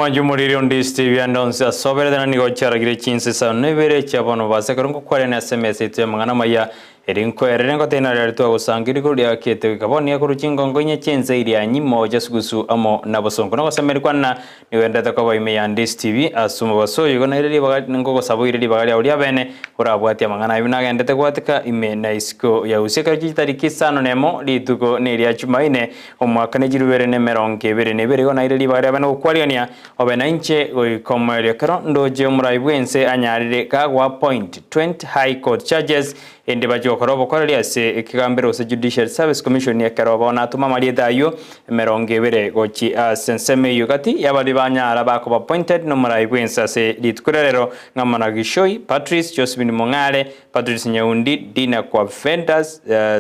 Omwanchi omoriri onde Steve ande onsi ase oberete na nigo chiaragire chinsa isano na ibere chia bono base ekero ngokwarania ase emesa yaito y'amang'ana amaya eri nkoerere ngotebie nario aria twagosanga rigoro riakete goika bono nigo korwa chingongo inye chi'ense iria nyimo chia sugusu amo na bosongo. Nogosemeria kwane na nigo endete koba ime ya Ndisi TV ase omobaso oyo igo naire ribaga ngogosaba oire ribaga riao riabene orabwatie amang'ana ayio nagendete gwatika ime na isiko ya Gusii ekero chitariki isano nemo rituko neria Chumaine Omwaka ne chirubere na emerongo ebere na ebere igo naire ribaga riabe nogokwarigania, obe nainche goika omoerio. Ekero ndoche omorai bw'ense anyarire gagoappoint 20 High Court Judges, ende bachie gokora obokoreri ase ekegambero gose Judicial Service Commission ekero bono atoma amarieta ayio emerongo ebere gochia ase ensemo eyio gati y'abaria banyara bakoba appointed nomorai bw'ense ase rituko ria rero ng'amo na Gishoi Patrice, Josephine Mong'are, Patrice Nyaundi, Dina Kwavenda,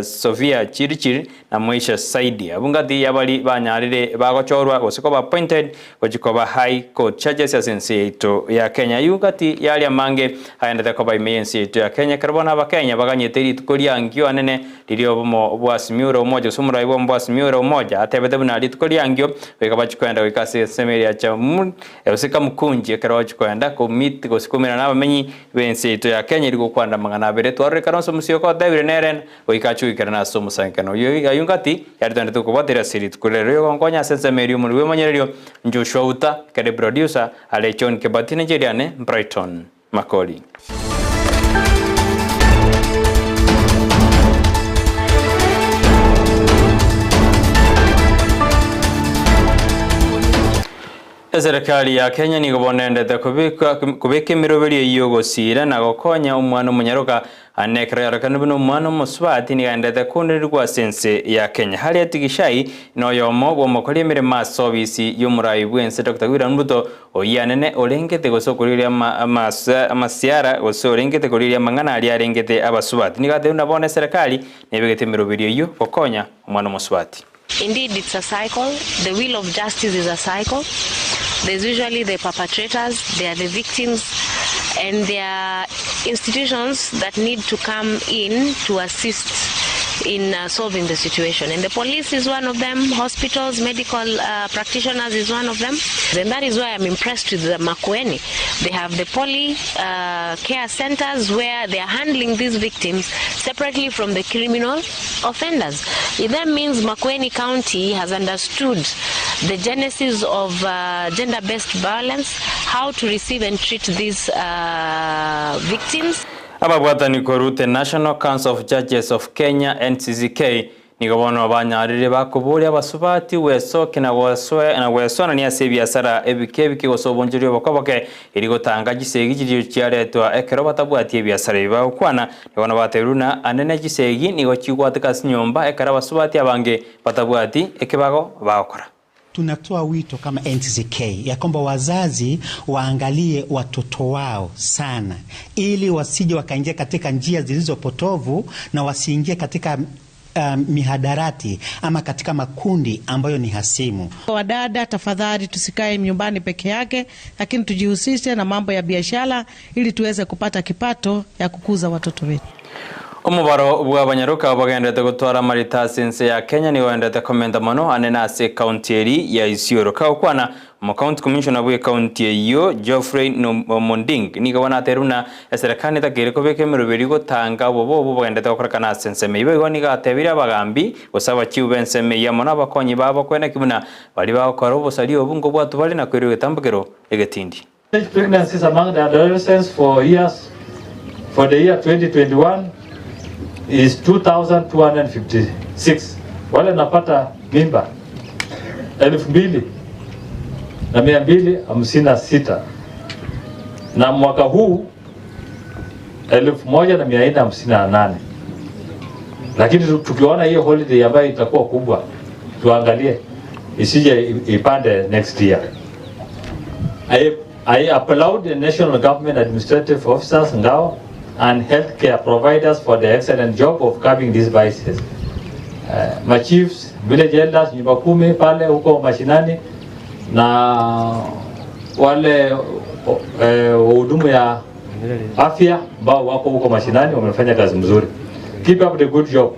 Sophia Chirchir, na Moisha Saidi. Abwo ngati y'abari banyarire bagochorwa gose koba appointed gochia koba High Court Judges ase ense yaito ya Kenya. Ayio ngati y'aria amange agendete koba ime y'ense yaito ya Kenya ekero bono Abakenya baganyete rituko riangio anene riria obomo bwa Azimio la Umoja gose omorai bw'obomo bwa Azimio la Umoja atebete buna rituko riangio goika bachie koenda goika ase ensemo eria ya Jamhuri gose Kamukunji ekero bachia koenda ko meet gose koumerana nabamenyi b'ense yaito ya Kenya erio gokwana amang'ana abere. Twarora ekero onsi omosioka otebire nere Goika achie goikerana ase omosangererekano oyio ayio ngati yari togende tokobwatera ase rituko riria riria ogonkonya ase ensemo eria omorwoti bw'emanyererio Joshua Uta, ekero producer are John Kebati na inche riane Brighton Makori. Eserekari ya Kenya nigo bono endete kobeka emeroberio eyio gosiira na gokonya omwana omonyaroka Ane ekero yarokanire buna omwana omosubati nigo aendete koonererigwa ase ense ya Kenya. Harriet Gishai noyomo bw'omokori emeremo ase obisi y'omorai bw'ense Doctor William Ruto, oyio anene orengete gose okorigereria amasiara gose orengete korigereria amang'ana aria arengete abasubati. Nigo atebire buna bono eserekari nebegete emeroberio eyio gokonya omwana omosubati. Indeed it's a cycle, the wheel of justice is a cycle, there's usually the perpetrators, there are the victims and there are institutions that need to come in to assist in uh, solving the situation. And the police is one of them, hospitals, medical uh, practitioners is one of them. And that is why I'm impressed with the Makueni. They have the poly uh, care centers where they are handling these victims separately from the criminal offenders. It then means Makueni County has understood the genesis of uh, gender-based violence, how to receive and treat these uh, victims. Ababwatani korwa The National Council of Judges of Kenya, NCCK, nigo bono banyarire bakoboria abasubati gwesokia na na gwesoanania ase ebiasara ebike ebike gose obonchori oboke-boke erio gotanga chisegi chiria chiaretwa ekero batabwati ebiasara ebi bagokwana Bono batebirie buna ande ne chisegi nigo chigwateka ase nyomba ekero abasubati abange batabwati ekebago bagokora. Tunatoa wito kama NCCK ya kwamba wazazi waangalie watoto wao sana ili wasije wakaingia katika njia zilizo potovu na wasiingie katika um, mihadarati ama katika makundi ambayo ni hasimu. Wadada, tafadhali tusikae nyumbani peke yake, lakini tujihusishe na mambo ya biashara ili tuweze kupata kipato ya kukuza watoto wetu. Omobaro bw'abanyaroka bagenderete gotwara amarita ase ense ya Kenya nigo ogenderete komenta mono anene ase ekaunti eri ya Isiolo. Kagokwana Omocounty Commissioner bw'ecounty eyio Geoffrey Omonding nigo bono ateire buna eserekari netakeire kobeka emeroberi gotanga obobe obwo bogenderete gokorekana ase ensemo eyio. Boigo nigo atebirie abagambi gose abachief b'ensemo eyio amo nabakonyi babo koeneki buna baria bagokora obosaria obo nkobwatwa bare na koirwa egetambokero egetindi. Teenage pregnancies among the adolescents for years for the year 2021 is 2256. Wale napata mimba 2256 na mwaka huu 1458 lakini tukiona hiyo holiday ambayo itakuwa kubwa tuangalie isije ipande next year. I, I applaud the national government administrative officers NGAO and healthcare providers for the excellent job of curbing these vices. Uh, machiefs, village elders, nyumba kumi pale huko mashinani na wale eh, wahudumu ya afya ambao wako huko mashinani wamefanya kazi mzuri. Keep up the good job.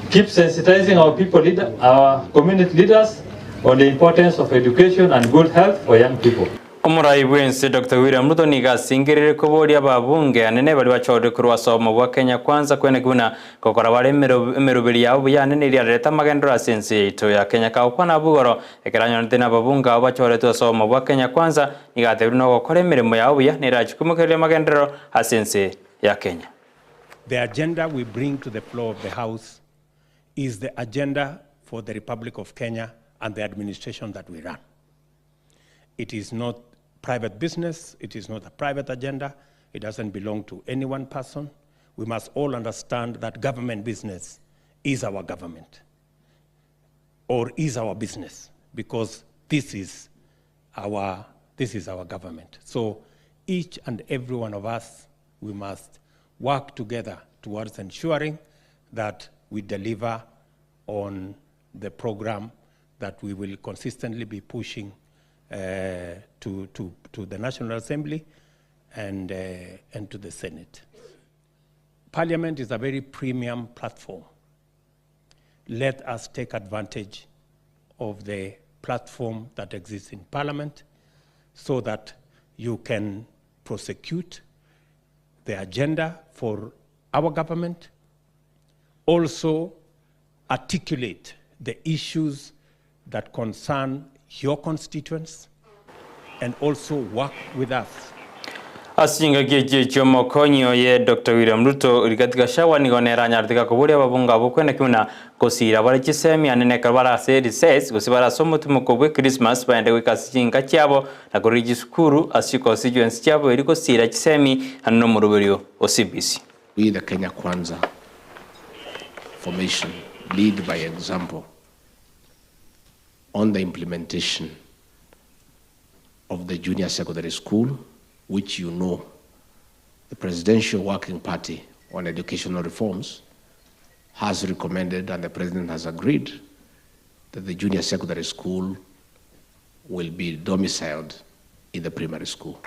Keep sensitizing our people leader, our community leaders. On the importance of education and good health for young people. Omorai bw'ense Doctor William Ruto nigo asingereire koboria ababunge anene baria bachorire korwa ase obomo bwa Kenya Kwanza kweneki buna gokora bare emeroberi yabo buya anene eria yarerete amagenderero ase ense yaito ya Kenya. Kagokwana abwo igoro ekero anyoranete nababunge abwo bachoretwe ase obomo bwa Kenya Kwanza nigo atebirie buna ogokora emeremo yabo buya nerachie koimokereria amagenderero ase ense ya Kenya. The agenda we bring to the floor of the House is the agenda for the Republic of Kenya and the administration that we run. It is not private business, it is not a private agenda, it doesn't belong to any one person. We must all understand that government business is our government or is our business because this is our, this is our government. So each and every one of us, we must work together towards ensuring that we deliver on the program that we will consistently be pushing uh, to, to, to the National Assembly and, uh, and to the Senate. Parliament is a very premium platform. Let us take advantage of the platform that exists in Parliament so that you can prosecute the agenda for our government, also articulate the issues that concern your constituents, and also work with us. Ase chingaki echi echi'omokonyi oye Doctor William Ruto, Rigathi Gachagua nigo nere anyarete gakoboria ababunge abwo kwene ki buna gosiira bare chisemi ane nekero bare ase recess gose bare ase omotimoko bwe Christmas baende goika ase chinka chiabo na korigia chisukuru ase chiconstituency chiabo erio gosiira chisemi ane nomoroberio o CBC. We the Kenya Kwanza formation lead by example on the implementation of the junior secondary school, which you know the Presidential Working Party on Educational Reforms has recommended and the President has agreed that the junior secondary school will be domiciled in the primary school.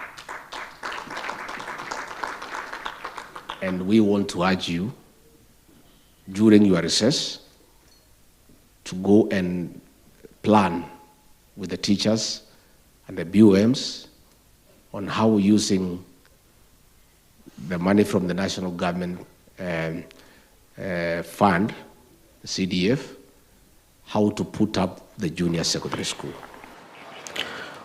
And we want to urge you during your recess to go and plan with the teachers and the BOMs on how using the money from the national government um, uh, fund, the CDF, how to put up the junior secondary school.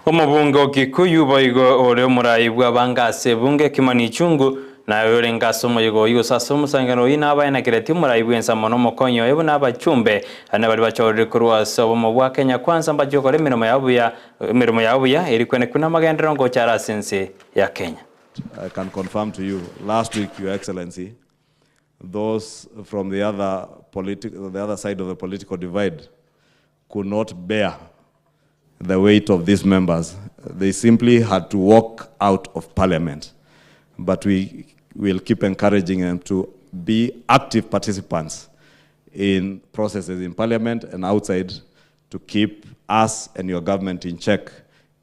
Omobunge o Kikuyu boigo ore omorai bw'abange ase ebunge Kimani Ichungu naye orenge ase omoyega oyio gose ase omosangerero oyio nabaenekeretie omorai bw'ensamo na omokonyi oye buna abachumbe ane baria bachorire korwa ase obomo bwa Kenya Kwanza mbachie gokora emeremo yabo buya emeremo yabo buya eri kwenekwa namagenderero ngocha are ase ense ya Kenya. I can confirm to you, last week, Your Excellency, those from the other, politi- the other side of the political divide could not bear the weight of these members. They simply had to walk out of parliament. But we will keep encouraging them to be active participants in processes in parliament and outside to keep us and your government in check.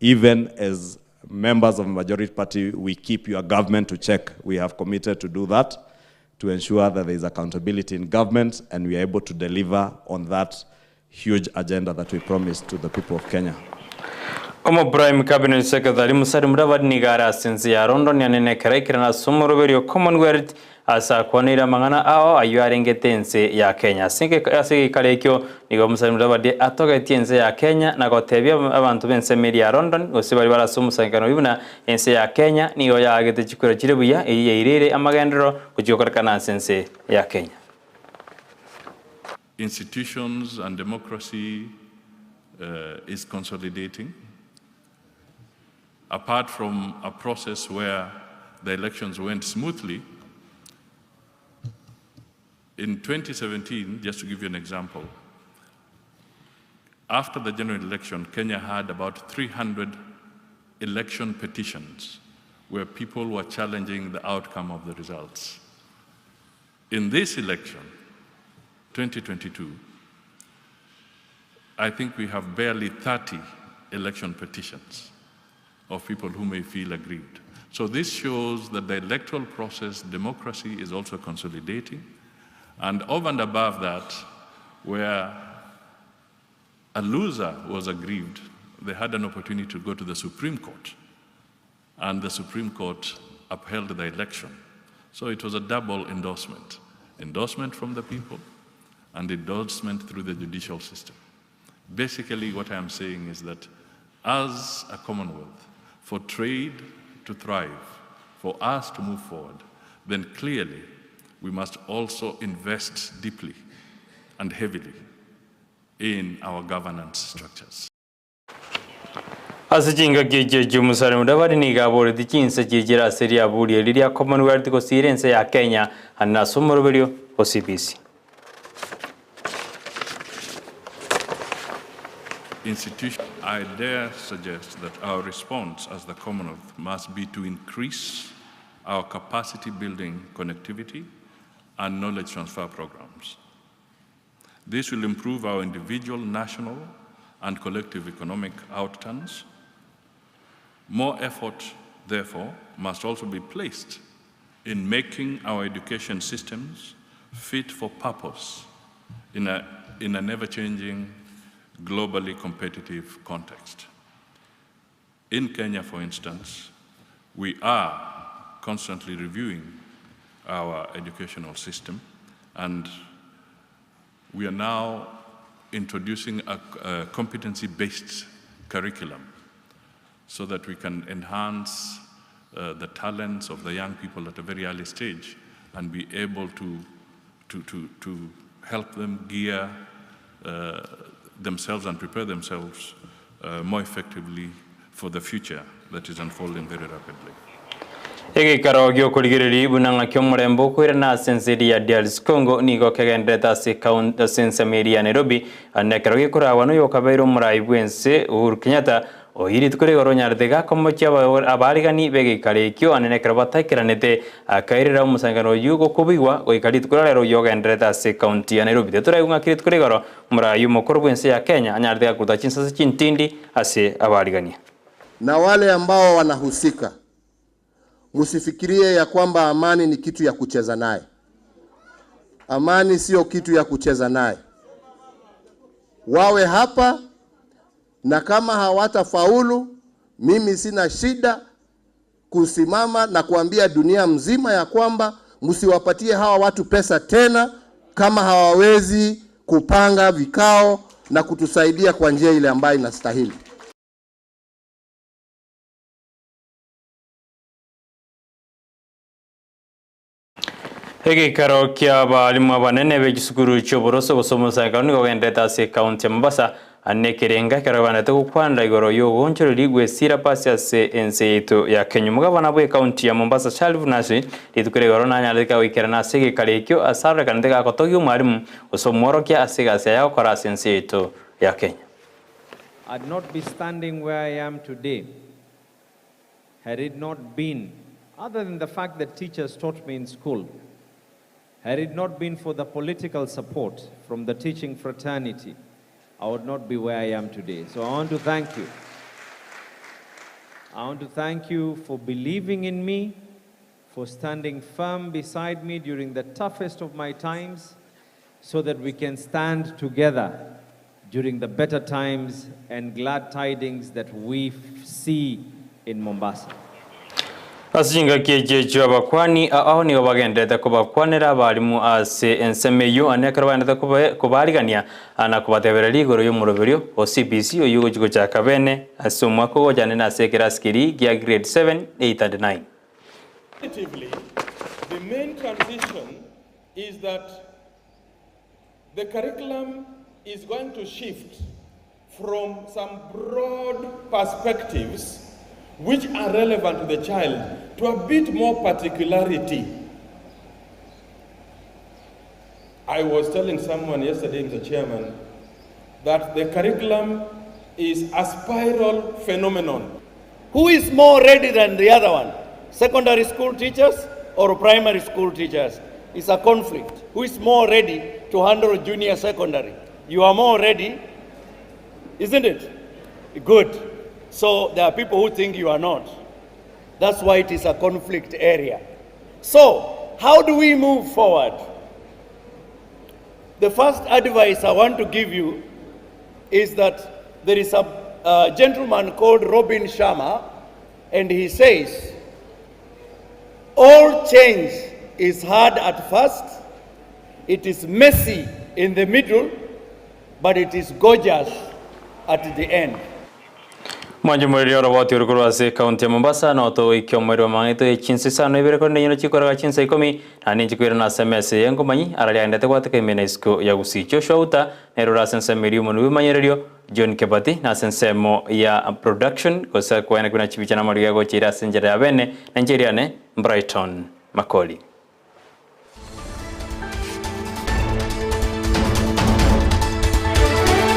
Even as members of the majority party, we keep your government to check. We have committed to do that to ensure that there is accountability in government and we are able to deliver on that huge agenda that we promised to the people of Kenya. Omo Prime Cabinet Secretary Musalia Mudavadi nigo are ase ense ya London anene ekero aikerana ase omoroberio o Commonwealth ase akwaneire amang'ana ao ayio arengete ense ya Kenya. Ase ase egeikaro ekio nigo Musalia Mudavadi atogetie ense ya Kenya na gotebia abanto b'ensemo eria ya London gose baria bare ase omosangererekano oyio buna ense ya Kenya nigo yaagete chikura chire buya eyio yaireire amagenderero gochia gokorekana ase ense ya Kenya. Institutions and democracy uh, is consolidating. Apart from a process where the elections went smoothly, in 2017, just to give you an example, after the general election, Kenya had about 300 election petitions where people were challenging the outcome of the results. In this election, 2022, I think we have barely 30 election petitions of people who may feel aggrieved. So this shows that the electoral process, democracy is also consolidating. And over and above that, where a loser was aggrieved, they had an opportunity to go to the Supreme Court, and the Supreme Court upheld the election. So it was a double endorsement endorsement from the people and endorsement through the judicial system. Basically, what I am saying is that as a Commonwealth, for trade to thrive, for us to move forward, then clearly we must also invest deeply and heavily in our governance structures. Ase chingaki echio chi'omosare Mudavadi nigo aboretie chinse chi'echira ase riaburi eri ria Commonwealth gosiira ense ya Kenya ande ase omoroberio o CBC. Institution, I dare suggest that our response as the Commonwealth must be to increase our capacity building connectivity and knowledge transfer programs. This will improve our individual, national, and collective economic outturns. More effort, therefore, must also be placed in making our education systems fit for purpose in, a, in an ever changing, globally competitive context. In Kenya, for instance, we are constantly reviewing our educational system and we are now introducing a, a competency-based curriculum so that we can enhance uh, the talents of the young people at a very early stage and be able to, to, to, to help them gear uh, themselves and prepare themselves uh, more effectively for the future that is unfolding very rapidly. Egeikaro gi'okorigereria buna ng'aki omorembe okoirana ase ense eria ya DRC Congo nigo kegendererete ase ekaunti ase ensemo eria ya Nairobi ande ekero gekoragwa noyokabeire omorai bw'ense Uhuru Kenyatta oyio rituko rigoro onyarete gakomochia abaarigani b'egeikaro ekio ande nekero bataikeranete akairera omosangererekano oyio gokobigwa goika rituko ria rero oyio ogendererete ase ekaunti ya Nairobi. Tetoraigwe ng'aki rituko rigoro omorai omokoro bw'ense ya Kenya anyarete gakoruta chinsase chintindi ase abaarigania. Na wale ambao wanahusika, msifikirie ya kwamba amani ni kitu ya kucheza naye. Amani sio kitu ya kucheza naye. Wawe hapa na kama hawatafaulu, mimi sina shida kusimama na kuambia dunia mzima ya kwamba msiwapatie hawa watu pesa tena kama hawawezi kupanga vikao na kutusaidia kwa njia ile ambayo inastahili. Egeikaro kia abalimu abanene b'echisukuru chi'oboroso gose omosangererekano nigo ogenderete ase ekaunti ya Mombasa ande ekerenga ekero bagenderete gokwanera igoro y'ogoonchoreria gw'esirabasi ase ense yaito ya Kenya. Omogabana bw'ekaunti ya Mombasa Sharif Nasri rituko ria igoro nanyarete goikerana ase egeikaro ekio ase arorekanete gagotogia omwalimu gose omworokia ase egasi yaye agokora ase ense yaito ya Kenya. I'd not be standing where I am today had it not been, other than the fact that teachers taught me in school, had it not been for the political support from the teaching fraternity, I would not be where I am today. So I want to thank you. I want to thank you for believing in me, for standing firm beside me during the toughest of my times, so that we can stand together during the better times and glad tidings that we see in Mombasa. Ase chingaki echi echio abakuani ao nigo bagendererete kobakwanera abalimu ase ensemo eyio, ande ekero bagendererete kobaarigania na kobatebereria igoro y'omoroberio o CBC oyio ogochia gochaka bene ase omwaka ogocha naende ase ekerasi keria gia grade 7, 8 and 9. Alternatively, the main transition is that the curriculum is going to shift from some broad perspectives which are relevant to the child to a bit more particularity. I was telling someone yesterday, Mr. Chairman, that the curriculum is a spiral phenomenon. Who is more ready than the other one? Secondary school teachers or primary school teachers? It's a conflict. Who is more ready to handle junior secondary? You are more ready, isn't it? Good. So there are people who think you are not. That's why it is a conflict area. So, how do we move forward? The first advice I want to give you is that there is a, a gentleman called Robin Sharma, and he says, All change is hard at first, it is messy in the middle, but it is gorgeous at the end. Mwanche omoreri oroboti ore korwa ase ekaunti ya Mombasa na otogoikia omoerio bw'amang'ana aito ye chinsa isano ibere korende nyino chikoraga chinsa ikomi naende inche koirana ase emesa eye nkomanyi araria agendete gwateka ime na isiko ya Gusii. Joshua Uta nere ore ase ensemo eria omonwe bw'emanyererio, John Kebati nase ensemo ya production gose koena buna chibicha na amariga agocha ire ase enchera ya bene na inche eriane Brighton Makori.